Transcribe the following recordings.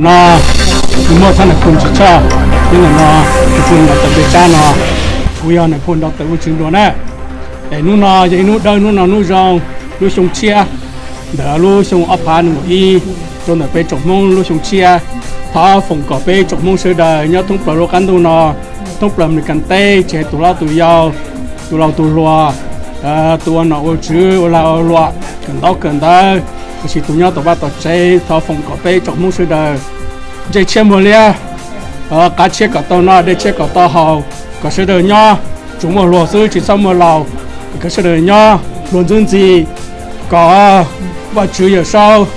No, kuv muaj thab nais phoo Tswv Tshaj, thiab ntawm no, nais phoo Doctor Npej Tsab no, kuv yog nais phoo Doctor Vaj Tswv Nruas na. Es hnub no yog ib hnub dawb, hnub no hnub zoo, lub xyoo tshiab, ntawm lub xyoo ob phav nees nkaum ib rau ntawm peb tsoom Hmoob lub xyoo tshiab. Thov foom kom peb tsoom Hmoob sawv daws nyob thoob plaws lub qab ntuj no, thoob plaws Amelikas teb, tsis hais tus hlob tus yau, tus laus tus hluas, tus ua nom ua tswv, ua lag ua luam, kawm ntaub kawm ntawv, los sis tus nyob tom vaj tom tsev, thov foom kom peb tsoom Hmoob sawv daws ntsej tshiab muag liab, qav tshiab kom tau noj, dej tshiab kom tau haus, kom sawv daws nyob tsuas muaj hluas xwb tsis txhob muaj laus, kom sawv daws nyob hluas ntxwb ntxis, kom Vaj Tswv Yawm Saub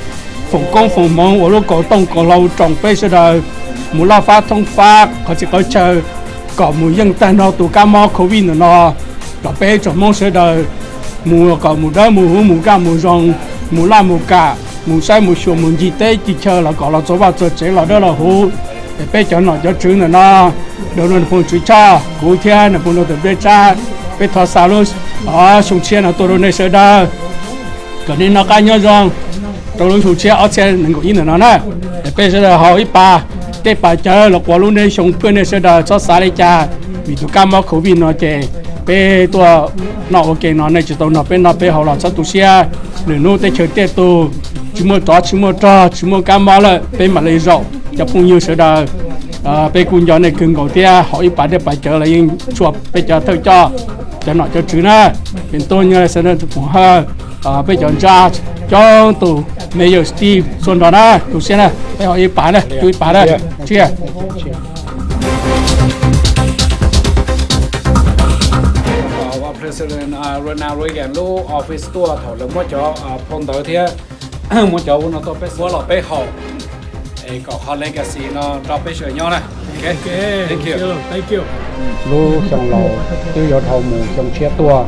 foom koob foom hmoov ua lub kaus tooj kaus hlau roos peb sawv daws mus laj fab thoob fab qhov txhia qhov chaw, kom mus yeej tag nrho tus kab mob covid ntawm no, kom peb tsoom Hmoob sawv daws mus kom mus dawb mus huv, mus kaj mus zoo, mus laj mus kam, mus saib mus xyuas, mus ncig teb ncig chaw los kom los txog vaj txog tsev los dawb los huv. Es peb cov nom cov tswv ntawm no, Doctor Npej Tsab, kuv thiab nais phoo Doctor Npej Tsab, peb thov xa lub xyoo tshiab no tuaj rau nej sawv daws, kom nej noj qab nyob zoo rau lub xyoo tshiab ob txhiab nees nkaum ib ntawm no na. Es peb sawv daws haus ib pas dej pas cawv los quas lub neej xyoo pab nej sawv daws txhob xav li cas, vim tus kab mob covid no ces peb tuaj noj ua ke no nej tsis tau nrog peb noj peb haus los txhob tu siab. Lwm hnub teb chaws tiaj tus, tsis muaj tsov tsis muaj rog tsis muaj kab mob lawm peb mam li zaum cov phooj ywg sawv daws. Peb kuj nco nej kawg nkaus thiab, haus ib pas dej pas cawv los yeej tshuaj peb cov thawj coj, cov nom cov tswv na, peb tuaj nyob sawv daws tus phooj ywg, peb cov ntsa coob tus, Mayor Steve Xuab Nroos na, tu siab na, peb haus ib pas na, tu ib pas na, tsiaj. President Ronald Reagan lub office tuaj thaum lawv muab cov phau ntawv thiab muab cov ua no tuaj peb muab los peb haus, es kom qhov legacy no rau peb sawv daws nyob na. Lub xyoo laus twb yuav dhau mus xyoo tshiab tuaj,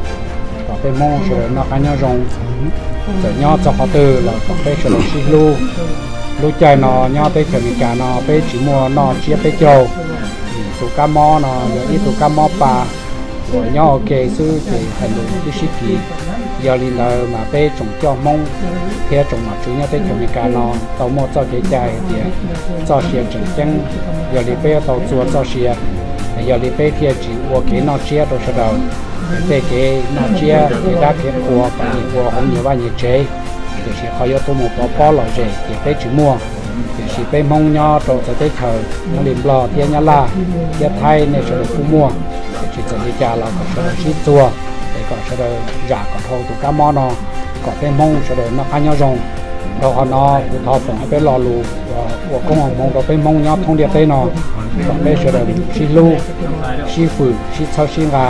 kom peb Hmoob sawv daws noj qab nyob zoo, txawm nyob txog qhov twg los kom peb sawv daws sib hlub. Lub caij no nyob teb chaws Amelikas no peb tsis muaj noj tsiab peb caug, tus kab mob no yog ib tug kab mob pa uas nyob ua ke xwb ces hais lus twb sib kis. Yog li ntawd mas peb tsoom coj Hmoob thiab tsoom nom tswv nyob teb chaws Amelikas no tau muaj txoj kev cai hais tias txoj sia tseem ceeb, yog li peb yuav tau txua txoj sia, yog li peb thiaj tsis ua kev noj tsiab rau sawv daws. Tej kev noj tsiab kev dab kev qhua kom ua hauv nyias vaj nyias tsev, tiam sis qhov yuav tuaj mus pov pob lom zem ces peb tsis muaj. Tiam sis peb Hmoob nyob rau txawv teb chaws nyob li Nplog thiab Nyab Laj thiab Thaib nej sawv daws kuj muaj, tiam sis txawm li cas los kom sawv daws sib txuag, es kom sawv daws zam kom dhau tus kab mob no, kom peb Hmoob sawv daws noj qab nyob zoo. Rau qhov no kuv thov foom peb lo lus ua koob ua hmoov rau peb Hmoob nyob thoob ntiaj teb no, kom peb sawv daws sib hlub, sib fwm, sib txhawb sib nqa.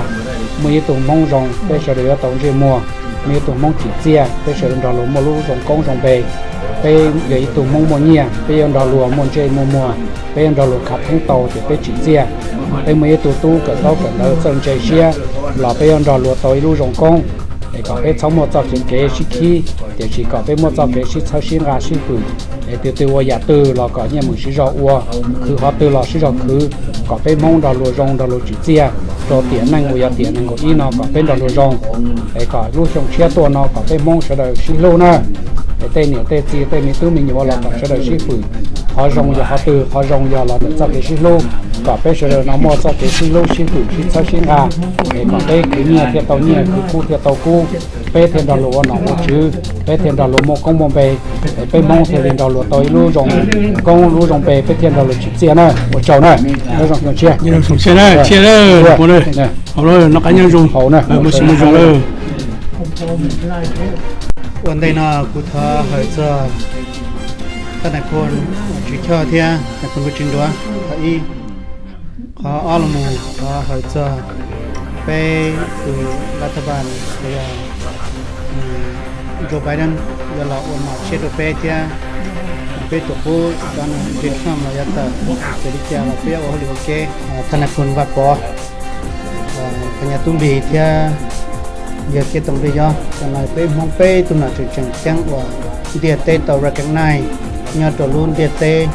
Muaj ib tug Hmoob zoo peb sawv daws yuav tau ntsej muag, muaj ib tug Hmoob tsim txiaj peb sawv daws nrog luag muaj lub zoo koob zoo npe. Peb yog ib tug Hmoob muaj nyiaj peb yuav nrog luag muaj ntsej muaj muag, peb yuav nrog luag khav theeb tau ces peb tsim txiaj. Peb muaj ib tug tub kawm ntaub kawm ntawv txawj ntse siab los peb yuav nrog luag tau ib lub zoo koob. Es kom peb txhob muaj txoj kev kev sib khib, tiam sis kom peb muaj txoj kev sib txhawb sib nqa sib fwm. Es twg twg ua yam twg los kom nyiaj mus sib zog ua, khwv qhov twg los sib zog khwv, kom peb Hmoob nrog luag zoo nrog luag tsim txiaj rau tiam neej uas yog tiam nees nkaum ib no kom peb nrog luag zoo. Es kom lub xyoo tshiab tuaj no kom peb Hmoob sawv daws sib hlub na. Es tej niam tej txiv tej me tub me nyuam los kom sawv daws sib fwm. Qhov zoo yog qhov twg, qhov zoo yog los ntawm txoj kev sib hlub, kom peb sawv daws no muaj txoj kev sib hlub sib fwm sib txhawb sib nqa, es kom peb khwv nyiaj thiaj tau nyiaj, khwv kub thiaj tau kub, peb thiaj nrog luag ua nom ua tswv, peb thiaj nrog luag muaj koob muaj npe, es peb Hmoob thiaj li nrog luag tau ib lub zoo koob lub zoo npe, peb thiaj nrog luag tsim txiaj na. Ua tsaug na. Nyob zoo xyoo tshiab. Nyob zoo xyoo tshiab na, tshiab na, noj qab nyob zoo, haus na, mus zoo zoo. Ua ntej no kuv thov hawm txog thab nais phoo Tswv Choj thiab nais phoo Tswv Nruas qhov ib. Qhov ob los mus thov hawm txog peb tus lav thab npas uas yog Joe Biden yuav los ua nom tshiab rau peb thiab peb tus qub cov nws Donald Trump los yav tawm, txawm li cas los peb yuav ua hauj lwm ua ke. Thab nais phoo Vaj Pov, Phas Nyas Tub Npis thiab yawg Kiab Toom Dej Yob, cov no peb Hmoob peb tug nom tseem tseem ceeb uas ntiaj teb tau recognize nyob rau lub ntiaj teb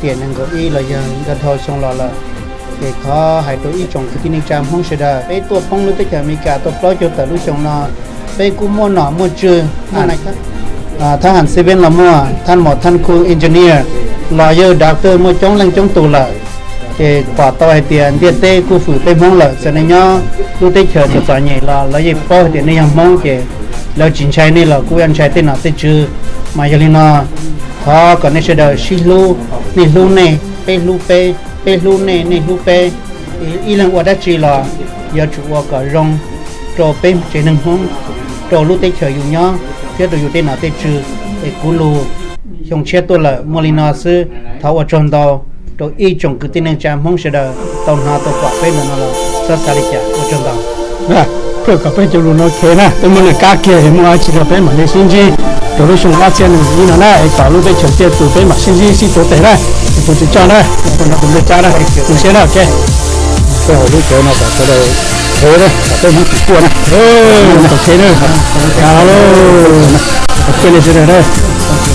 tiam nees nkaum ib los yog nrog dhau xyoo los lawm. Ces thov hais rau ib tsoom kwv tij neej tsa Hmoob sawv daws, peb tuaj poob lub teb chaws Amelikas tau plaub caug tawm lub xyoo no, peb kuj muaj nom muaj tswv, thab ham civil los muaj, thab mos thab khu engineer, los yog doctor muaj coob leej coob tus lawm, ces pom tau hais tias ntiaj teb kuj fwm peb Hmoob lawm. Txawm nej nyob lub teb chaws txom txom nyem los lawv yeej paub hais tias nej yog Hmoob, ces lawv tsis ntshai nej los kuj yuav ntshai tej nom tej tswv. Mas yog li no, thov kom nej sawv daws sib hlub, nej hlub nej, peb hlub peb, peb hlub nej, nej hlub peb. Ib leeg ua dab tsi los yuav tsum ua kom zoo rau peb tsev neeg Hmoob, rau lub teb chaws yus nyob thiab rau yus tej nom tej tswv. Es kuv lus xyoo tshiab tuaj lawm muaj li no xwb. Thov ua tsaug ntau rau ib tsoom kwv tij neej tsa Hmoob sawv daws tau hnov tau pom peb ntawm no los txhob xav li cas, ua tsaug ntau. Peb kom peb cov lus no khev na, peb muab nws kab kiag es muaj dab tsi los peb mam li sib ntsib rau lub xyoo ob txhiab nees nkaum ib no na, es kom lub teb chaws tiaj tus peb mam sib ntsib sib tuav tes na. Kuv tsis coj na, kuv no kuv npej cab na, tus siab na, ok. Peb hauv lub tsev no kom sawv daws khev na, kom peb Hmoob tsis quaj na. Kom khev na, khev li sawv daws na.